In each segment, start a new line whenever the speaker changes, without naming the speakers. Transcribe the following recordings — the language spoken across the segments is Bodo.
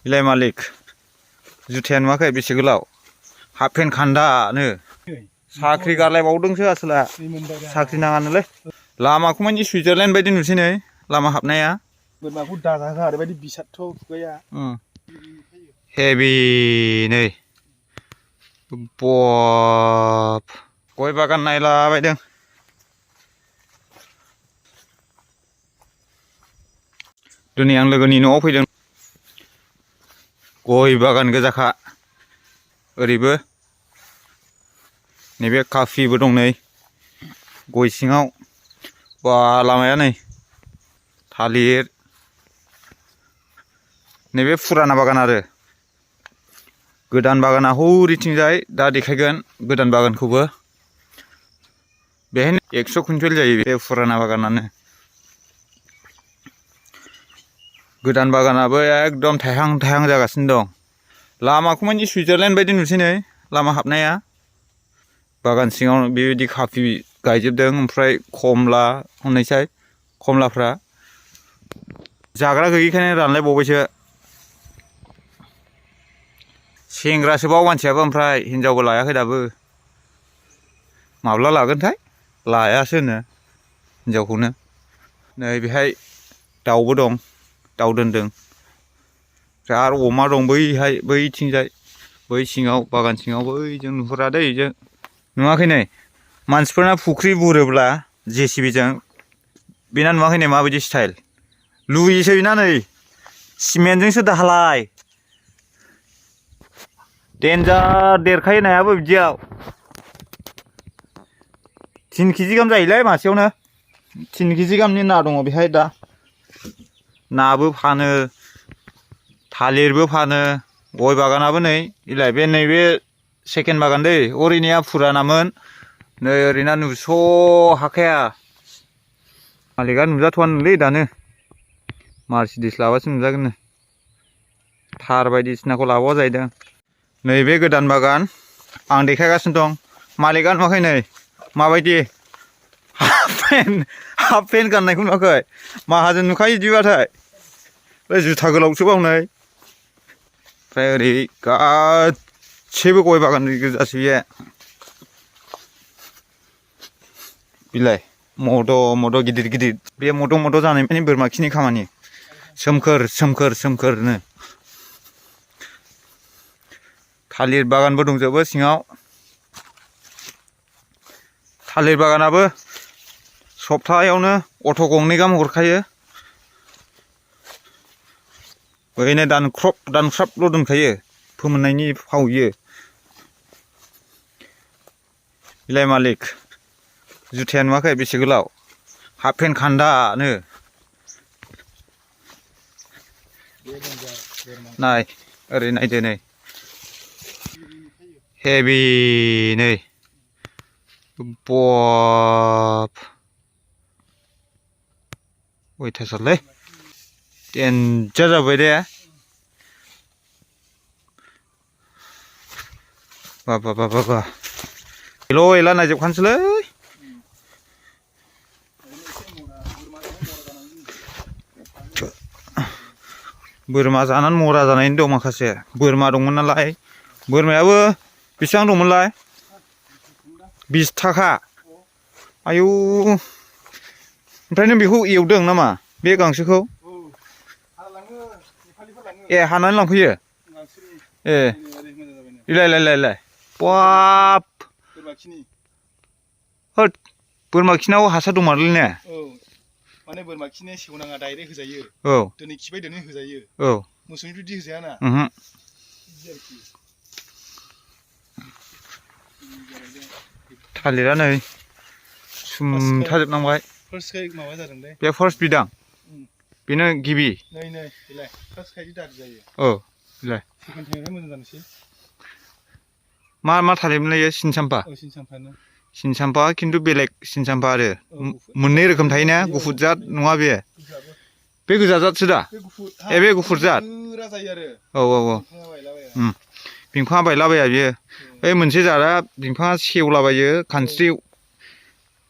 इलाय मालिक जुथाया नुवाखै बेसे गोलाव हाफ पेन्ट खान्दानो साख्रि गारलायबावदोंसो आसोला साख्रि नाङानोलै लामाखौ मानि सुइजारलेण्ड बायदि नुसै नै लामा हाबनाया
बोरमाखौ दाजाखा ओरैबायदि बिसादथ' खुगाया
हेभि नै बब गय बागान नायलाबायदों दिनै आं लोगोनि न'आव फैदों गय बागान गोजाखा ओरैबो नैबे काफिबो दं नै गय सिङाव बा लामाया नै थालिर नैबे फुराना बागान आरो गोदान बागाना हौरैथिंजाय दा देखायगोन गोदान बागानखौबो बेहायनो 100 कुइन्टेल जायो बे फुराना बागानानो गोदान बागानाबो एकदम थायहां थायहां जागासिनो दं लामाखौ मानि सुइजारलेण्ड बायदि नुसै नै लामा हाबनाया बागान सिङाव बेबायदि काफि गायजोबदों ओमफ्राय खमला हनैसाय खमलाफ्रा जाग्रा गैयैखायनो रानलायबावबायसो सेंग्रासो बाव मानसियाबो ओमफ्राय हिनजावबो लायाखै दाबो माब्ला लागोनथाय लायासोनो हिनजावखौनो नै बेहाय दाउबो दं दाउ दोनदों आरो अमा दं बैहाय बैथिंजाय बै सिङाव बागान सिङाव बैजों नुहुरा दै जों नुवाखै नै मानसिफोरना फुख्रि बुरोब्ला जेसिबिजों बेना नुवाखै नै माबायदि स्टाइल लुयोसो बेना नै सिमेन्टजोंसो दालाय देन्जार देरखायो नायाबो बिदियाव 3 केजि गाहाम जायोलै मासेयावनो 3 केजि गाहामनि ना दङ बेहाय दा नाबो फानो थालिरबो फानो गय बागानाबो नै इलाय बे नैबे सेकेन्ड बागान दै ओरैनिया फुरानामोन नै ओरैना नुस' हाखाया मालिकआ नुजाथ'वानोलै दानो मार्सिडिस लाबासो नुजागोननो थार बायदिसिनाखौ लाबावा जाहैदों नैबे गोदान बागान आं देखायगासिनो दं मालिकआ नुवाखै नै माबायदि हाफ पेन्ट गाननायखौ नुवाखै माहाजोन नुखायो बिदिबाथाय बे जुथा गोलावसो बावनै ओमफ्राय ओरै गासैबो गय बागान गोजासो बे बिलाय मद' गिदिर गिदिर बे मद' जानाय माने बोरमा खिनि खामानि सोमखोर सोमखोर सोमखोरनो थालिर बागानबो दंजोबो सिङाव थालिर बागानाबो सप्तायावनो अट' गंनै गाहाम हरखायो ओरैनो दानख्राबल' दोनखायो फोमोननायनि फाव बियो इलाय मालिक जुथाया नुवाखै बेसे गोलाव हाफ पेन्ट खान्दानो नाय ओरै नायदो नै हेभि नै बब अयथासारलै देन्जार जाबाय दे बा एल' एला नायजोबखानोसैलै बोरमा जानानै मरा जानायनि दं माखासे बोरमा दंमोन नालाय बोरमायाबो बेसेबां दंमोनलाय 20 थाखा आयौ ओमफ्राय नों बेखौ एवदों नामा बे गांसोखौ ए हानानै लांफैयो ए इलाय बाब होद बोरमा खिनाव हासार दंमारलै ने
माने बोरमा खिनाया सेवनाङा डाइरेक्ट होजायो
औ
दिनै खिबाय दिनै होजायो
औ
मोसौनि बिदि होजायाना
थालिरा नै सुमथाजोबनांबाय
माबा जादोंलै
बे फार्स्ट बिदां बेनो गिबि
नै बेलाय फार्स्ट खायदि दादि जायो
औ बेलाय
सेकेन्ड टाइमनिफ्राय मोजां जानोसै
मा थालिरमोनलाय सिन साम्फा खिन्थु बेलेग सिन साम्फा आरो मोननै रोखोम थायोना गुफुर जात नङा बे गोजा जातसो दा बे गुफुर जात औ बिफाङा बायलाबाया बियो बे मोनसे जातआ बिफाङा सेवलाबायो खानस्रि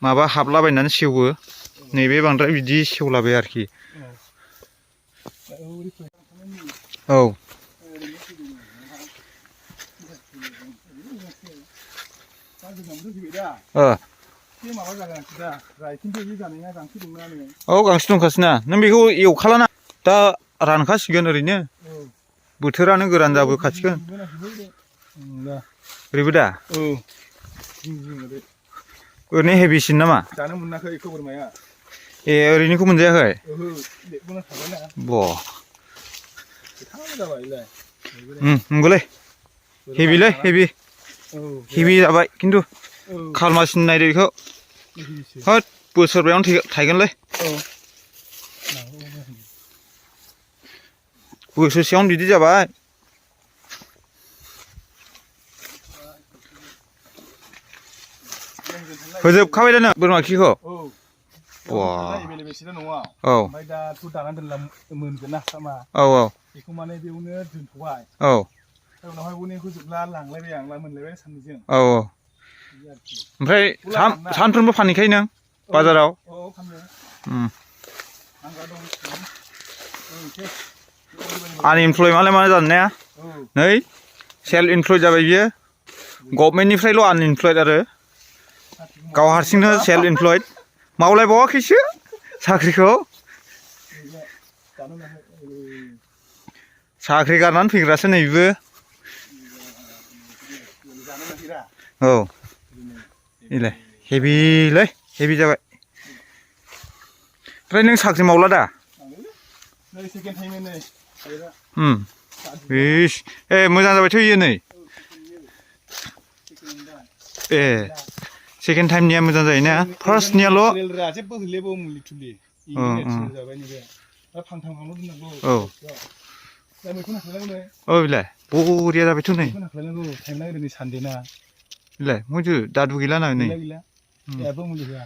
माबा हाबलाबायनानै सेवो नैबे बांद्राय बिदि सेवलाबाया आरोखि औ
बे माबा जागोन दा रायखिन्थु बे जानाया गांसो दंना नै
औ गांसो दंखासैना नों बेखौ एवखालाना दा रानखासिगोन ओरैनो
औ
बोथोरानो गोरान जाबोखासिगोन ओरैबो दा
औ जिं ओरै
ओरैनो हेभिसिन नामा
जानो मोनाखै बेखौ बोरमाया
ए ओरैनिखौ मोनजायाखै
ओहो लेगबोना थाबायना
ब
गोथाव जाबाय इलाय
नंगौलै हेभिलै हेभि
औ
हेभि जाबाय खिन्थु
औ
खालमासिन नायदो बेखौ होद बोसोरबायावनो थायगोनलै
औ
बोसोरसेयावनो बिदि जाबाय फोजोबखाबाय दा नों बोरमा खिखौ
औ एभेलेबेलसो न'आव
औ
ओमफ्राय दाथ' दाना दोनला मोनगोन ना सामा
औ औ
बेखौ माने बेयावनो दोनथ'बाय
औ
उनावहाय बनेखौ जोबला लांलायबाय आं मोनलायबाय सानैजों
औ औ ओमफ्राय सानफ्रोमबो फानहैखायो नों बाजाराव
औ फानो आंगा दं
आनइमप्लय मालाय मा जानो ने नै सेल्फ इमप्लयड जाबाय बियो गभर्नमेन्टनिफ्रायल' आनइमप्लयड आरो गाव हारसिंनो सेल्फ इमप्लयड मावलायबावाखैसो साख्रिखौ साख्रि गारनानै फैग्रासो नै बेबो औ इलाय हेभिलै हेभि जाबाय ओमफ्राय नों साख्रि मावला दा इस ए मोजां जाबायथ' इयो नै ए सेकेन्ड टाइमनिया मोजां जायोना फार्स्टनियाल'
जेबो होलेबो मुलि थुलि जाबाय नैबे फांथाम गाहामल' दोननांगौ
औ
दा बेखौ नाख्लायनांगौ
औ बेलाय बरिया जाबायथ' नै
बेखौ नाख्लायनांगौ टाइमना ओरैनो सानदेना
बेलाय मोजो दादु गैला ना नै
गैला जेबो मुलि होआ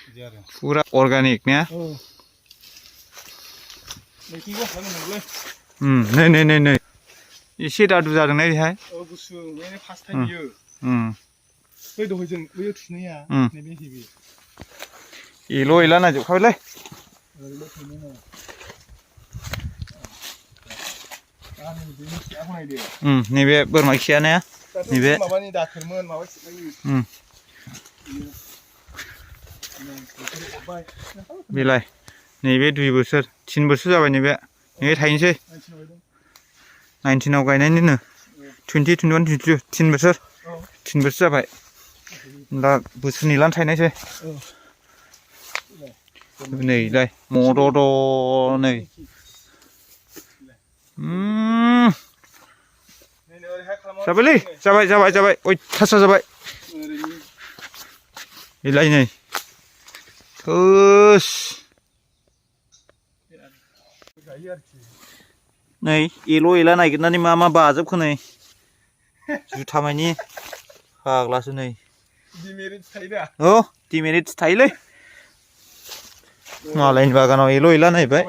बिदि आरो
फुरा अर्गानिक ने नै नै नै नै एसे दादु जादोंना बेहाय
गुसु फार्स्ट टाइम बियो बै दहाय जों बैयाव थुनाया नैबे हेभि
एल' एला नायजोबखाबायलै नैबे बोरमा खिया ने नैबे
माबानि दाखोरमोन माबा
बेलाय नैबे 2 बोसोर 3 बोसोर जाबाय नैबे थायनोसै 19आव गायनायनिनो 20 21 22 3 बोसोर 3 बोसोर जाबाय दा बोसोरनैलानो थायनायसै नैलाय मदद नै जाबायलै जाबाय जाबाय जाबाय अयथासार जाबाय बेलाय नै थोस नै एल' एला नागिरनानै मा बाजोबखो नै जुथा मानि फाग्लासो नै औ डिमेरिट्स थायोलै मालायनि बागानाव एल' एला नायबाय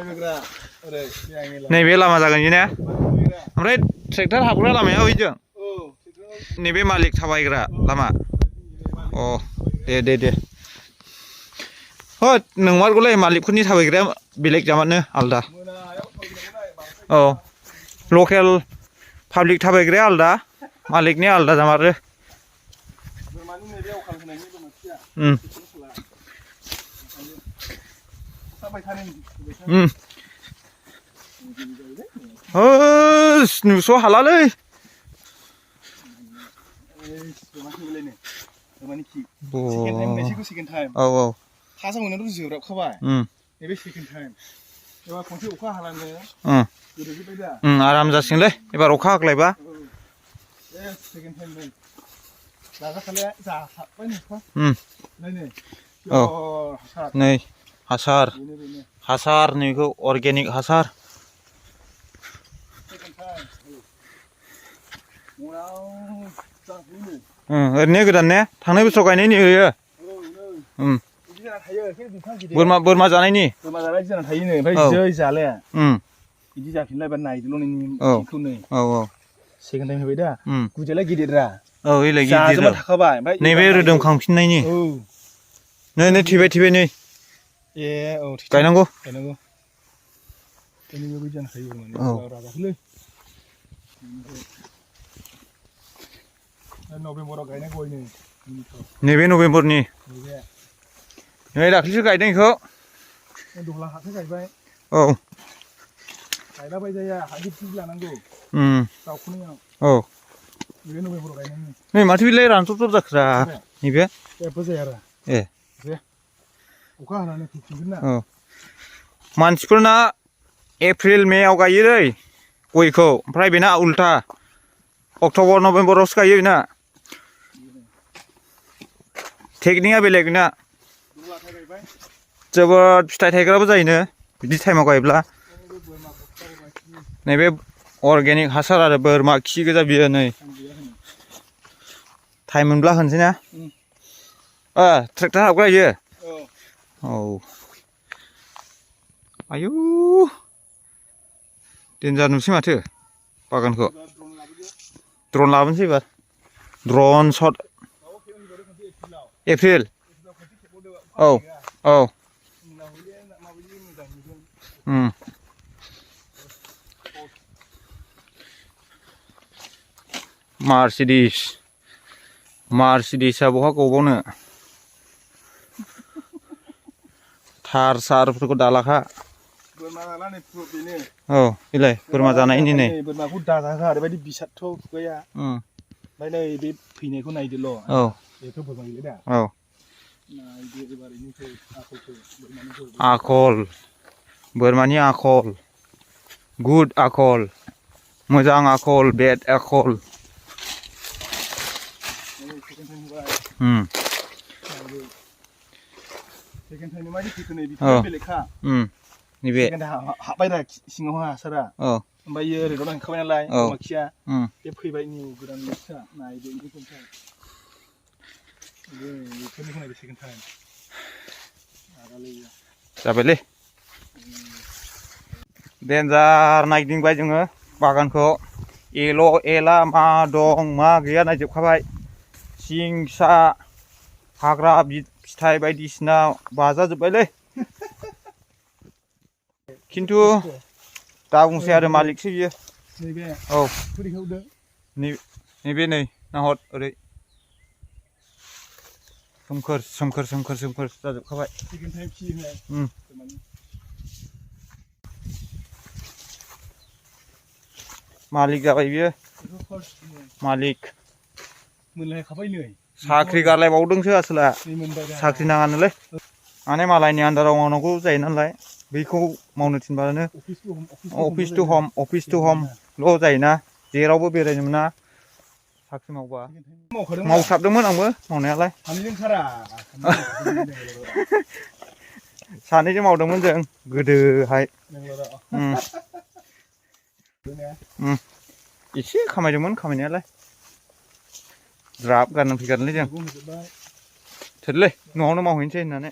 नैबे लामा जागोन बेना ओमफ्राय ट्रेक्टर हाबग्रा लामाया ओइजों नैबे मालिक थाबायग्रा लामा अ दे होद नंमारगौलै मालिकफोरनि थाबायग्राया बेलेग जामारनो आलदा औ लकेल पाब्लिक थाबायग्राया आलदा मालिकनिया आलदा जामारो नुस' हालालै औ औ
फार्स्टआव मोननायाथ' जोब्राबखाबाय नैबे सेकेन्ड टाइम एबार खनसे अखा हालानो गोदोजोब्बाय दा
आराम जासिगोनलै एबार अखा हाग्लायबा
सेकेन्ड टाइम नै लाजाखालाया जाखाबाय नोंखौ
औ नै हासार हासार नैखौ अर्गेनिक हासार ओरैनो गोदान ने थांनाय बोसोराव गायनायनि होयो बोरमा जानायनि
बोरमा जानाय जाना थायोनो ओमफ्राय जै जालाया बिदि जाफिनलायबा नायदोल' नोंनि खिखौ नै
औ
सेकेन्ड टाइम होबाय दा गुदियालाय गिदिररा
औ एलाय गिदिर
थाखाबाय
नैबे रोदोमखांफिननायनि नै थैबाय नै
ए औ
गायनांगौ
नभेम्बराव गायनाय गय नै
नैबे नभेम्बरनि
नैबे
नै दाख्लिसो गायदों बेखौ
दहला हाथो गायबाय
औ
गायलाबाय जाया हा गिदिर लानांगौ दाउख'नायाव
औ
नैबे नभेम्बराव गायनांगौ
नै माथो बिलाय रानथ'थ'ब जाखोरा नैबे
जेबो जाया आरो
ए
दे अखा हानानै फैफिनगोन ना
औ मानसिफोरना एप्रिल मेआव गायोलै गयखौ ओमफ्राय बेना उल्था अक्ट'बर नभेम्बरावसो गायो बेना टेकनिकआ बेलेग बेना जोबोद फिथाइ थायग्राबो जायोनो बिदि टाइमाव गायब्ला नैबे अर्गेनिक हासार आरो बोरमा खि गोजा बियो नै टाइम मोनब्ला होनोसै ना ट्रेक्टर हाबग्रा इयो औ आयु देन्जार नुसै माथो बागानखौ ड्रन लाबोनोसै एबार ड्रन शट एप्रिल औ औ मार्सिडिसआ बहा गबावनो थार सारफोरखौ दालाखा
बोरमा जाला नै बेनो
औ बेलाय बोरमा जानायनि नै
बोरमाखौ दाजाखा ओरैबायदि बिसादथ' खुगाया ओमफ्राय नै बे फैनायखौ नायदोल'
औ
बेथ' बोरमा गैला दा
औ
नायदो एबारैनिखौ आखलखौ बोरमानिखौ
आखल बोरमानि आखल गुड आखल मोजां आखल बेड आखल
सेकेन्ड टाइम माबायदि फैखो नै बिफोर बेलेगखा
नैबे
हाबबाय दा सिङावहा हासारा ओमफ्राय ओरै दं ओंखारबाय नालाय बोरमा खिया बे फैबाय निउ गोदान मिक्सआ नायदो बेफोरखौ बेफोरनिखौ नायदो सेकेन्ड टाइम
जाबायलै देन्जार नायगिदिंबाय जोङो बागानखौ एल' एला मा दं मा गैया नायजोबखाबाय सिंसा हाग्रा फिथाइ बायदिसिना बाजाजोब्बायलै खिन्थु दा बुंसै आरो मालिकसो बियो औ नैबे नै नाहर ओरै सोमखोर सोमखोर सोमखोर सोमखोर जाजोबखाबाय मालिक जाबाय बियो मालिक
मोनलायखाबाय नै
साख्रि गारलायबावदोंसो आसोला साख्रि नाङानोलै माने मालायनि आन्दाराव मावनांगौ जायो नालाय बैखौ मावनो थिनबानो अफिस टु हम ल' जायोना जेरावबो बेरायनो मोना साख्रि मावबा मावसाबदोंमोन आंबो मावनायालाय सानैजों मावदोंमोन जों गोदोहाय एसे खामायदोंमोन खामायनायालाय द्राब गारनानै फैगारलै जों थोदलै न'आवनो मावहैनोसै होननानै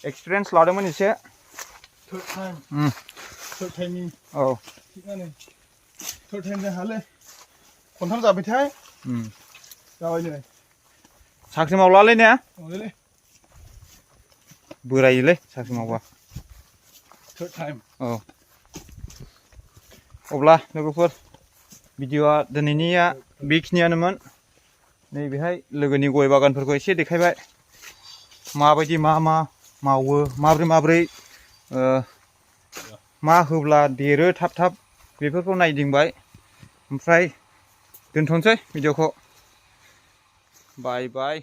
एक्सपिरियेन्स लादोंमोन एसे औ
थर्ड टाइम हालै खनथाम जाबायथाय जाबाय नै
साख्रि मावलालै ने बोरायोलै साख्रि मावबा
थर्ड टाइम
औ अब्ला लोगोफोर भिडिअ'आ दिनैनिया बेखिनियानोमोन नैबेहाय लोगोनि गय बागानफोरखौ एसे देखायबाय माबायदि मा मावो माब्रै मा होब्ला देरो थाब थाब बेफोरखौ नायदिंबाय ओमफ्राय दोनथ'नोसै भिडिअ'खौ बाय बाय